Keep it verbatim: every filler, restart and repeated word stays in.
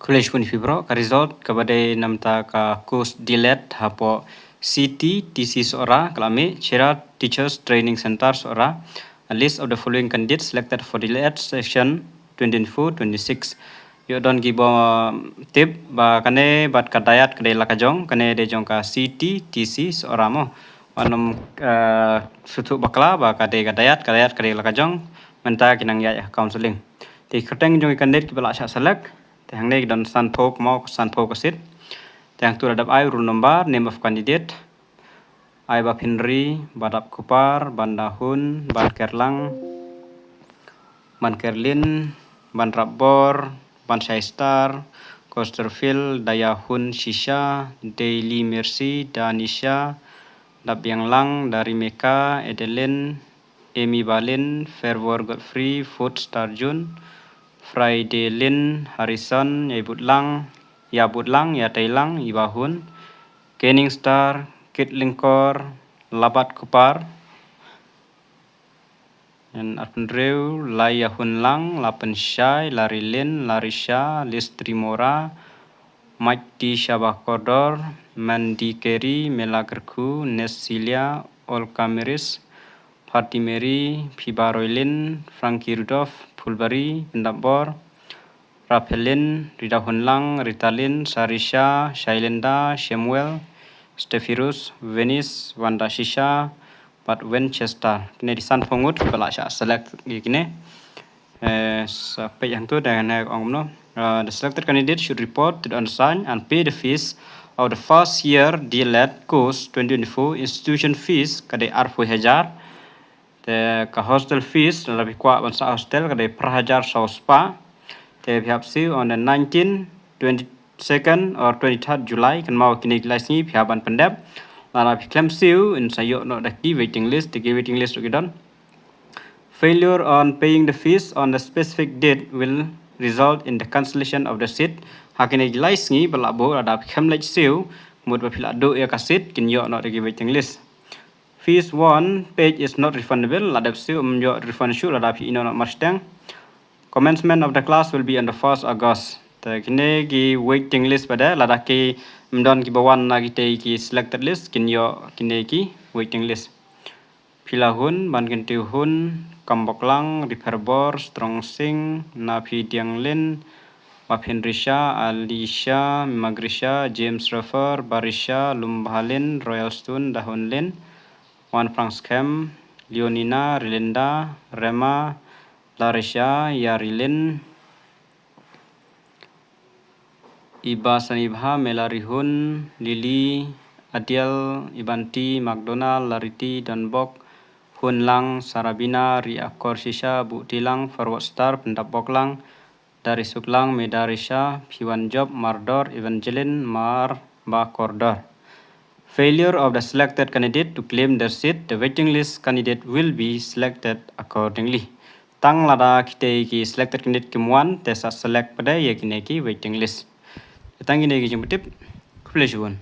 Khublei shibun ïa phi baroh. Ka result kaba dei namar ka course D.Lit hapoh C T T C Sohra ka la mih. Chira Teachers Training Centre Sohra. A list of the following candidates selected for D.Lit section twenty twenty-four twenty-six. Ïoh don ki ba tip ba kane bad ka dayat ka dei la ka jong, kane dei jong ka C T T C Sohra mo. Wat nym, eh, sngewthuh bakla ba ka dei ka dayat, ka dayat ka dei la ka jong. Mynta ki nang ïaid ha counselling. Te kyrteng jong ki candidate kiba la shah select. Te hangne ki don sanphew, mo, sanphew ka seat. Te hangtu la dep ai roll number, name of candidate. Ai ba phin ri, ba dap kupar, ban da hun, ban ker lang, ban ker lin, ban rap bor, ban shai star, Costerfield, Daya Hun Shisha, Daily Mercy, Danisha, Dap Biang Lang, Darimeka, Adeline, Amy Balin, Fervor Godfrey, Food Star June, Friday Lin, Harrison, Yai Butlang, Ya Butlang, Ya Tailang, Iba Hun, Kening Star, Kit Lingkor, Labat Kupar, and Arpendrew, Lai Ya Hun Lang, Lapen Shai, Larry Lin, Larisha, Listri Mora, Mike T Shaba Kordor, Mandy Kerry, Mela Kerkhu, Nesilia, Olka Miris, Party Mary, Phiba Roylin, Frankie Rudolph, Phulbari, Pyndapbor, Raphelin, Rita Hunlang, Ritalin, Sarisha, Shailinda, Shemuel, Stephirus, Venice, Wanda Shisha, bad Winchester. Kine dei sanphew ngut kiba la shah select ïa kine. Eh, sa peit hangtu da ne ong kumno. Uh, the selected candidate should report to the undersigned and pay the fees of the first year D.Lit course twenty twenty-four institution fees ka dei arphew hajar. Te ka hostel fees lada phi kwah ban sah hostel ka dei phra hajar saw spah. Te phi hap siew on the nineteen, twenty-second or twenty-third July, kynmaw kine ki lai sngi phi hap ban pyndep. Lada phi khlem siew yn sa ïoh noh da ki waiting list, da ki waiting list ruh ki don. Failure on paying the fees on the specific date will result in the cancellation of the seat. Ha kine ki lai sngi ba la buh lada phi khlem leit siew, mut ba phi la duh ïa ka seat, kin ïoh noh da ki waiting list. Fees one paid is not refundable, la dep siew ym ïoh refund shuh lada phi ïehnoh noh marshiteng. Commencement of the class will be on the first August. Te kine ki waiting list pat de, lada ki ym don kiba wan na kitei ki selected list, kin ïoh kine ki waiting list. Phila Hun, Ban Kyntiew Hun, Kambok Lang, Ripher Bor, Strong Sing, Naphi Diang Lin, Maphin Risha, Alisha, Magrisha, James Refer, Barisha, Lumbhalin, Royal Stone, Dahun Lin, Wan Prang Skhem, Leonina, Rilinda, Rema, Larisha, Yarilin, Iba Sanibha, Mela Rihun, Lily, Adiel, Ibanti, McDonald, Lariti, Donbok, Hun Lang, Sarabina, Ri Akor Shisha, Bu Tilang, Forward Star, Pyndap Bok Lang, Dari Suklang, Meda Risha, Phiwan Job, Mardor, Evangeline, Mar, Ba Kordor. Failure of the selected candidate to claim their seat, the waiting list candidate will be selected accordingly. Tang lada kitei ki selected candidate kim wan, te sa select pat de ïa kine ki waiting list. Tang kine ki jingpyntip. Khublei shibun.